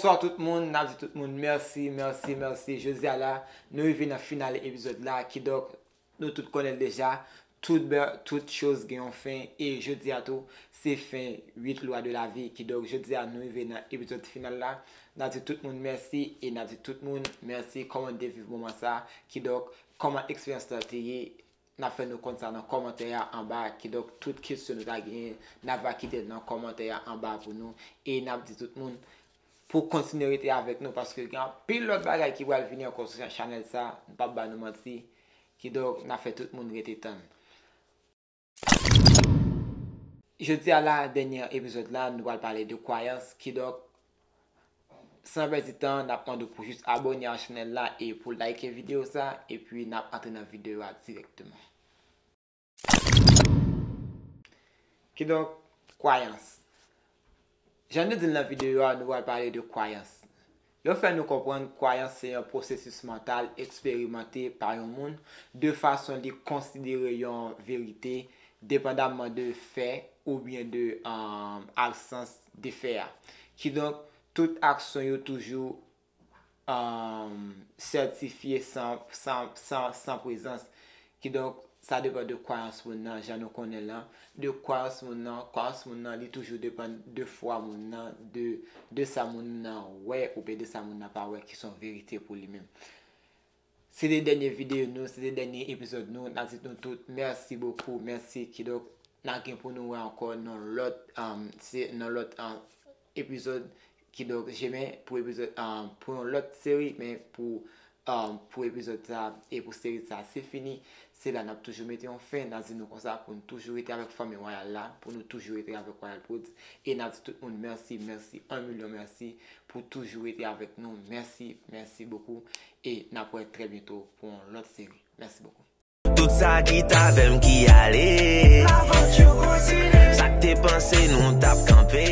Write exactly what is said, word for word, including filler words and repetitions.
Bonswa tout moun, n ap di tout moun mèsi, mèsi, mèsi. Jodi a la, nou rive nan final epizòd la, kidonk nou tout konnen l deja, tout bè, tout choz gen yon fen, e jodi a tou, se fen uit lwa de la vi, kidonk jodi a nou rive nan epizòd final la, n ap di tout moun mèsi, e n ap di tout moun mèsi, kòman n te viv moman sa, kidonk kòman eksperyans la te ye, n ap fè nou konn sa nan kòmantè a anba, kidonk tout kesyon nou ta genyen, n ap va kite l nan kòmantè a anba pou nou, e n ap di tout moun pou kontinye rete avèk nou, paske gen anpil lòt bagay ki pral vini ankò sou chanèl sa, n p ap ba nou manti, kidonk n ap fè tout moun rete tann. Jodi a la, dènye epizòd la, nou pral pale de kwayans, kidonk, san pèdi tan, n ap mande w pou jis abòne a chanèl la e pou like videyo sa, epi n ap antre nan videyo a dirèkteman. Kidonk, kwayans. Jan nou di l nan videyo a, nou pral pale de kwayans. Yo fè nou konprann kwayans se yon pwosesis mantal eksperimante pa yon moun de fason li konsidere yon verite, depandamman de fè oubyen de, um, absans de fè a. Kidonk, tout aksyon yo toujou, um, sètifye san, san, san, san prezans. Kidonk, sa depann de kwayans moun nan, jan nou konnen l lan. De kwayans moun nan, kwayans moun nan, li toujou depann de fwa moun nan, de, de sa moun nan wè oubyen de sa moun nan pa wè ki se yon verite pou li menm. Se te dènye videyo nou, se te dènye epizòd nou. N a di nou tout mèsi bokou, mèsi. Kidonk, n a gen pou nou wè ankò nan lòt, um, se, nan lòt, um, epizòd. Kidonk, je men pou epizòd, um, pou yon lòt seri, men pou, um, pou epizòd sa e pou seri sa, se fini. Se la n ap toujou mete yon fen, n a di nou konsa, pou nou toujou rete avèk fanmi Wayal la, pou nou toujou rete avèk Wayal Prodz. E n a di tout moun mèsi, mèsi, yon milyon mèsi pou toujou rete avèk nou. Mèsi, mèsi bokou. E n ap wè trè byento pou yon lòt seri. Mèsi bokou. Tout sa ki t avè m ki ale. Lavanti kontine. Sa k te panse nou t ap kanpe.